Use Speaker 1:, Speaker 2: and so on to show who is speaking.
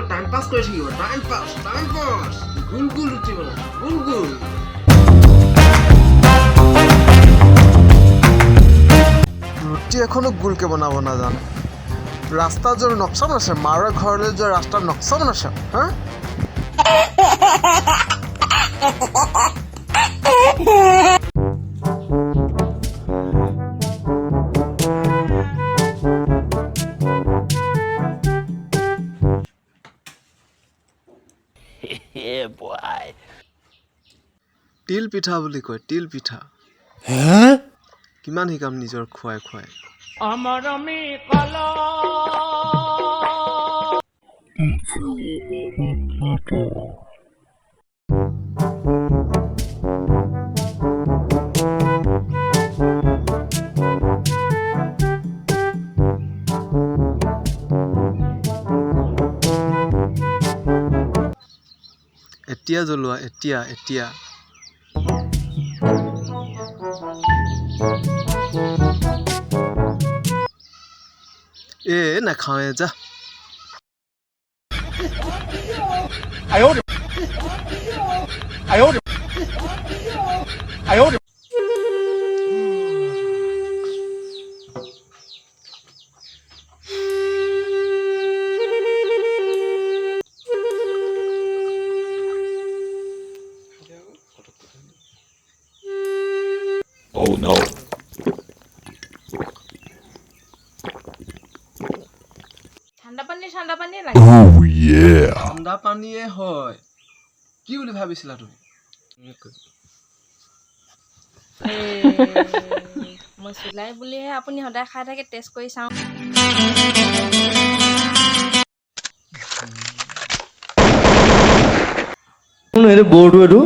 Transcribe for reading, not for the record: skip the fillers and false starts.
Speaker 1: Time পাছ কৰি থাকিব, time পাছ, time পাছ। গোল গোল ৰুটি বনাম, গোল গোল। ৰুটি এখনো গোলকে বনাব নাজানে। ৰাস্তাত যোৱাৰ নক্সা বনাইছে, মাৰৰ ঘৰলৈ যোৱা ৰাস্তাৰ নক্সা বনাইছে। হা, তিল পিঠা বুলি কয়, তিল পিঠা। কিমান শিকাম নিজৰ খুৱাই খুৱাই। এতিয়া জ্বলোৱা, এতিয়া, এতিয়া। এ, নাখাওঁৱে যা।
Speaker 2: 哎呦我的！
Speaker 3: Oh no.
Speaker 4: ঠাণ্ডা পানী, ঠাণ্ডা পানীয়ে লাগে।
Speaker 3: Oh yeah.
Speaker 1: ঠাণ্ডা পানীয়ে হয়। কি বুলি ভাবিছিলা তুমি?
Speaker 4: এই, মই চুলাই বুলিহে আপুনি সদায় খাই থাকে, টেষ্ট কৰি চাওঁ।
Speaker 5: এইটো বৰটো এইটো।